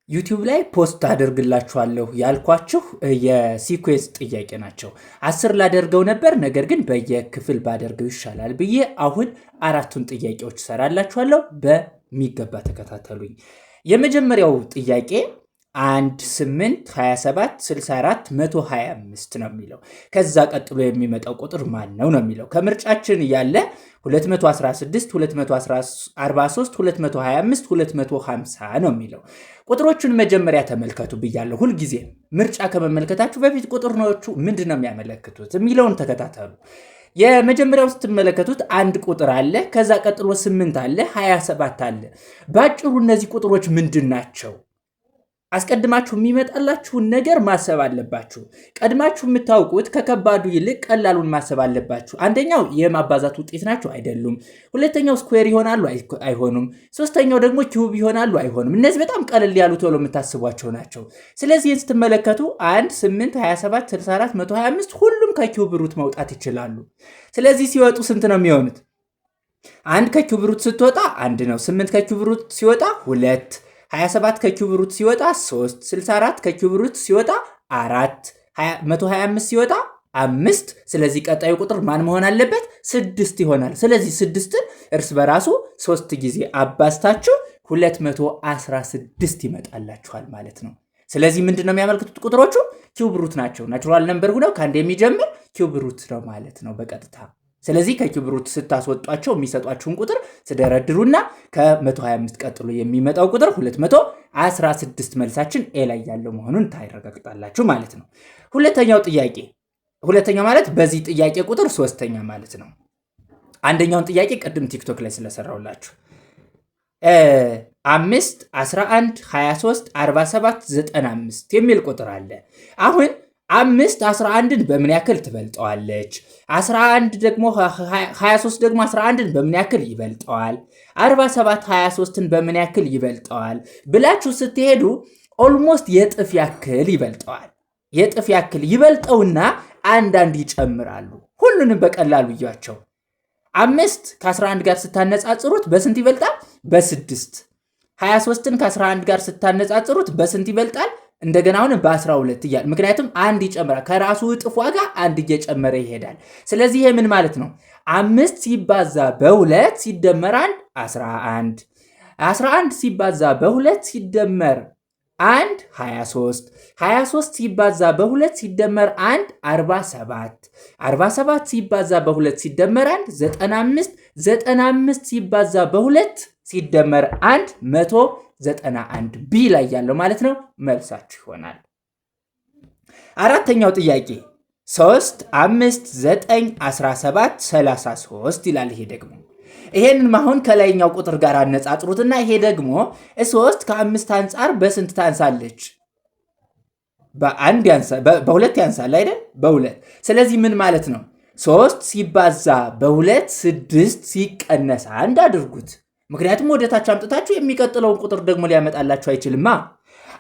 ዩቲዩብ ላይ post አደርግላችኋለሁ ያልኳችሁ የ sequence ጥያቄ ናቸው። 10 ላደርገው ነበር፣ ነገር ግን በየክፍል ባደርገው ይሻላል ብዬ አሁን አራቱን ጥያቄዎች ሰራላችኋለሁ። በሚገባ ተከታተሉኝ። የመጀመሪያው ጥያቄ 1፣ 8፣ 27፣ 64፣ 125 ነው የሚለው። ከዛ ቀጥሎ የሚመጣው ቁጥር ማን ነው ነው የሚለው። ከምርጫችን ያለ 216፣ 243፣ 225፣ 250 ነው የሚለው። ቁጥሮቹን መጀመሪያ ተመልከቱ ብያለሁ። ሁልጊዜ ምርጫ ከመመልከታችሁ በፊት ቁጥሮቹ ምንድን ነው የሚያመለክቱት የሚለውን ተከታተሉ። የመጀመሪያው ስትመለከቱት አንድ ቁጥር አለ። ከዛ ቀጥሎ 8 አለ፣ 27 አለ። ባጭሩ እነዚህ ቁጥሮች ምንድን ናቸው? አስቀድማችሁ የሚመጣላችሁን ነገር ማሰብ አለባችሁ። ቀድማችሁ የምታውቁት ከከባዱ ይልቅ ቀላሉን ማሰብ አለባችሁ። አንደኛው የማባዛት ውጤት ናቸው አይደሉም። ሁለተኛው square ይሆናሉ አይሆኑም። ሶስተኛው ደግሞ cube ይሆናሉ አይሆኑም። እነዚህ በጣም ቀለል ያሉ ቶሎ የምታስቧቸው ናቸው። ስለዚህ ይህን ስትመለከቱ 1፣ 8፣ 27፣ 64፣ 125 ሁሉም ከ cube root መውጣት ይችላሉ። ስለዚህ ሲወጡ ስንት ነው የሚሆኑት? አንድ ከ cube root ስትወጣ አንድ ነው። 8 ከ cube root ሲወጣ ሁለት፣ 27 ከ cube root ሲወጣ 3፣ 64 ከ cube root ሲወጣ 4፣ 125 ሲወጣ 5። ስለዚህ ቀጣዩ ቁጥር ማን መሆን አለበት? ስድስት ይሆናል። ስለዚህ ስድስትን እርስ በራሱ ሶስት ጊዜ አባዝታችሁ 216 ይመጣላችኋል ማለት ነው። ስለዚህ ምንድን ነው የሚያመለክቱት ቁጥሮቹ? Cube root ናቸው። Natural number ሁነው ከአንድ የሚጀምር cube root ነው ማለት ነው በቀጥታ። ስለዚህ ከ cube root ስታስወጧቸው የሚሰጧችሁን ቁጥር ስደረድሩና ከ125 ቀጥሎ የሚመጣው ቁጥር 216 መልሳችን A ላይ ያለው መሆኑን ታረጋግጣላችሁ ማለት ነው። ሁለተኛው ጥያቄ፣ ሁለተኛው ማለት በዚህ ጥያቄ ቁጥር ሶስተኛ ማለት ነው። አንደኛውን ጥያቄ ቅድም ቲክቶክ ላይ ስለሰራሁላችሁ 5፣ 11፣ 23፣ 47፣ 95 የሚል ቁጥር አለ። አሁን 5 11ን በምን ያክል ትበልጠዋለች? 11 ደግሞ 23 ደግሞ 11ን በምን ያክል ይበልጠዋል? 47 23ን በምን ያክል ይበልጠዋል ብላችሁ ስትሄዱ almost የእጥፍ ያክል ይበልጠዋል። የእጥፍ ያክል ይበልጠውና አንዳንድ ይጨምራሉ። ሁሉንም በቀላሉ እያቸው። 5 ከ11 ጋር ስታነጻጽሩት በስንት ይበልጣል? በስድስት። 23ን ከ11 ጋር ስታነጻጽሩት በስንት ይበልጣል? እንደገና አሁንም በ12 እያለ፣ ምክንያቱም አንድ ይጨምራል። ከራሱ እጥፍ ዋጋ አንድ እየጨመረ ይሄዳል። ስለዚህ ይሄ ምን ማለት ነው? 5 ሲባዛ በሁለት ሲደመር አንድ 11፣ 11 ሲባዛ በሁለት ሲደመር አንድ 23፣ 23 ሲባዛ በሁለት ሲደመር አንድ 47፣ 47 ሲባዛ በሁለት ሲደመር አንድ 95፣ 95 ሲባዛ በሁለት ሲደመር አንድ 191 B ላይ ያለው ማለት ነው መልሳችሁ ይሆናል። አራተኛው ጥያቄ 3፣ 5፣ 9፣ 17፣ 33 ይላል። ይሄ ደግሞ ይሄንን አሁን ከላይኛው ቁጥር ጋር አነጻጽሩትና ይሄ ደግሞ 3 ከአምስት አንጻር በስንት ታንሳለች? በአንድ ያንሳል፣ በሁለት ያንሳል አይደል? በሁለት። ስለዚህ ምን ማለት ነው? 3 ሲባዛ በሁለት ስድስት ሲቀነስ አንድ አድርጉት። ምክንያቱም ወደ ታች አምጥታችሁ የሚቀጥለውን ቁጥር ደግሞ ሊያመጣላችሁ አይችልማ።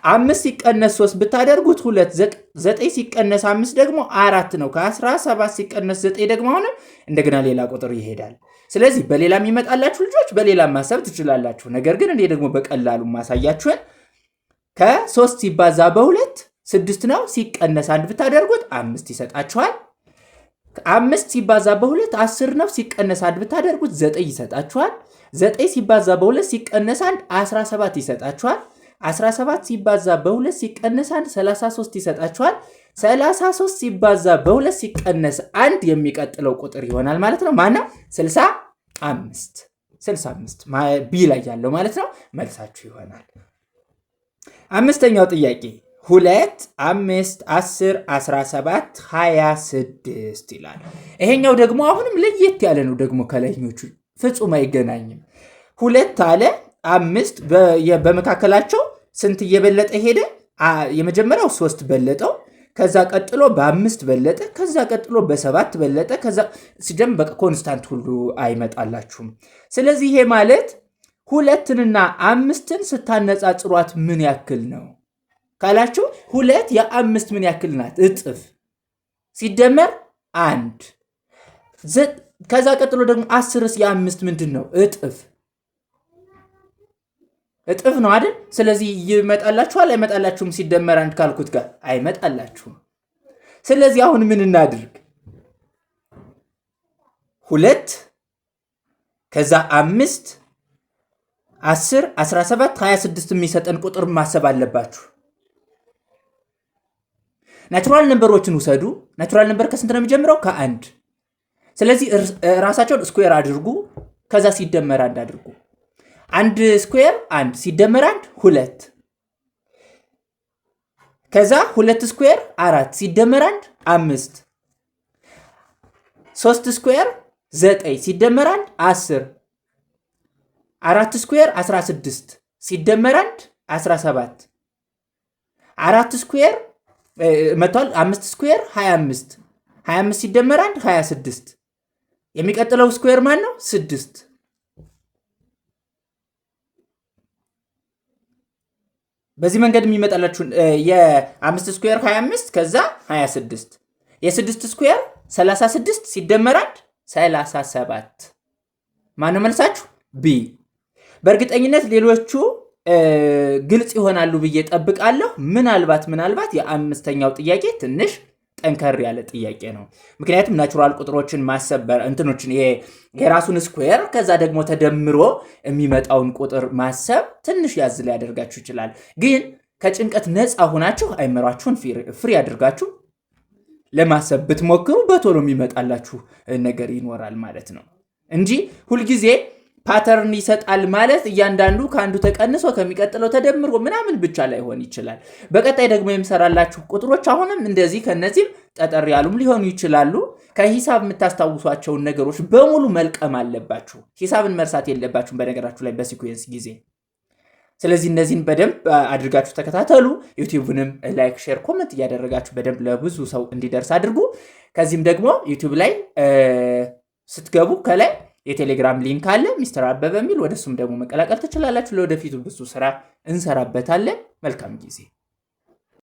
5 ሲቀነስ 3 ብታደርጉት ሁለት፣ 9 ሲቀነስ 5 ደግሞ አራት ነው። ከ17 ሲቀነስ 9 ደግሞ አሁንም እንደገና ሌላ ቁጥር ይሄዳል። ስለዚህ በሌላ የሚመጣላችሁ ልጆች በሌላ ማሰብ ትችላላችሁ። ነገር ግን እኔ ደግሞ በቀላሉ ማሳያችሁን ከ3 ሲባዛ በሁለት ስድስት ነው። ሲቀነስ አንድ ብታደርጉት 5 ይሰጣችኋል። 5 ሲባዛ በሁለት 10 ነው። ሲቀነስ አንድ ብታደርጉት 9 ይሰጣችኋል። 9 ሲባዛ በሁለት ሲቀነስ አንድ 17 ይሰጣችኋል። 17 ሲባዛ በሁለት ሲቀነስ አንድ 33 ይሰጣችኋል። 33 ሲባዛ በሁለት ሲቀነስ አንድ የሚቀጥለው ቁጥር ይሆናል ማለት ነው። ማነው? 65፣ 65 B ላይ ያለው ማለት ነው መልሳችሁ ይሆናል። አምስተኛው ጥያቄ 2፣ 5፣ 10፣ 17፣ 26 ይላል። ይሄኛው ደግሞ አሁንም ለየት ያለ ነው። ደግሞ ከላይኞቹ ፍጹም አይገናኝም። 2 አለ፣ 5፣ በመካከላቸው ስንት እየበለጠ ሄደ? የመጀመሪያው 3 በለጠው። ከዛ ቀጥሎ በ5 በለጠ። ከዛ ቀጥሎ በ7 በለጠ። ከዛ ሲጀምር በቃ constant ሁሉ አይመጣላችሁም። ስለዚህ ይሄ ማለት 2ንና 5ን ስታነጻጽሯት ምን ያክል ነው ካላችሁ 2 የ5 ምን ያክል ናት? እጥፍ ሲደመር አንድ። ከዛ ቀጥሎ ደግሞ 10ስ የ5 ምንድን ነው? እጥፍ። እጥፍ ነው አይደል? ስለዚህ ይመጣላችኋል አይመጣላችሁም? ሲደመር አንድ ካልኩት ጋር አይመጣላችሁም። ስለዚህ አሁን ምን እናድርግ? ሁለት ከዛ 5፣ 10፣ 17፣ 26 የሚሰጠን ቁጥር ማሰብ አለባችሁ። Natural number ኦችን ውሰዱ። Natural number ከስንት ነው የሚጀምረው? ከአንድ። ስለዚህ ራሳቸውን square አድርጉ። ከዛ ሲደመር አንድ አድርጉ። አንድ square አንድ፣ ሲደመር አንድ ሁለት። ከዛ ሁለት square አራት፣ ሲደመር አንድ አምስት። ሶስት square ዘጠኝ፣ ሲደመር አንድ 10። አራት square 16፣ ሲደመር አንድ 17። አራት square መጥቷል። አምስት square 25፣ 25 ሲደመር አንድ 26። የሚቀጥለው square ማን ነው? ስድስት። በዚህ መንገድ የሚመጣላችሁ የአምስት square 25 ከዛ 26፣ የስድስት square 36 ሲደመር አንድ 37። ማነው መልሳችሁ? B። በእርግጠኝነት ሌሎቹ ግልጽ ይሆናሉ ብዬ ጠብቃለሁ። ምናልባት ምናልባት የአምስተኛው ጥያቄ ትንሽ ጠንከር ያለ ጥያቄ ነው። ምክንያቱም natural ቁጥሮችን ማሰብ እንትኖችን የራሱን square ከዛ ደግሞ ተደምሮ የሚመጣውን ቁጥር ማሰብ ትንሽ ያዝ ሊያደርጋችሁ ይችላል። ግን ከጭንቀት ነፃ ሆናችሁ አይምሯችሁን free አድርጋችሁ ለማሰብ ብትሞክሩ በቶሎ የሚመጣላችሁ ነገር ይኖራል ማለት ነው እንጂ ሁልጊዜ pattern ይሰጣል ማለት እያንዳንዱ ከአንዱ ተቀንሶ ከሚቀጥለው ተደምሮ ምናምን ብቻ ላይሆን ይችላል። በቀጣይ ደግሞ የምሰራላችሁ ቁጥሮች አሁንም እንደዚህ ከነዚህም ጠጠር ያሉም ሊሆኑ ይችላሉ። ከሂሳብ የምታስታውሷቸውን ነገሮች በሙሉ መልቀም አለባችሁ። ሂሳብን መርሳት የለባችሁም በነገራችሁ ላይ በ sequence ጊዜ። ስለዚህ እነዚህን በደንብ አድርጋችሁ ተከታተሉ። ዩቲዩብንም like፣ share፣ comment እያደረጋችሁ በደንብ ለብዙ ሰው እንዲደርስ አድርጉ። ከዚህም ደግሞ ዩቲዩብ ላይ ስትገቡ ከላይ የቴሌግራም link አለ፣ ሚስተር አበበ የሚል፣ ወደ እሱም ደግሞ መቀላቀል ትችላላችሁ። ለወደፊቱ ብዙ ስራ እንሰራበታለን። መልካም ጊዜ።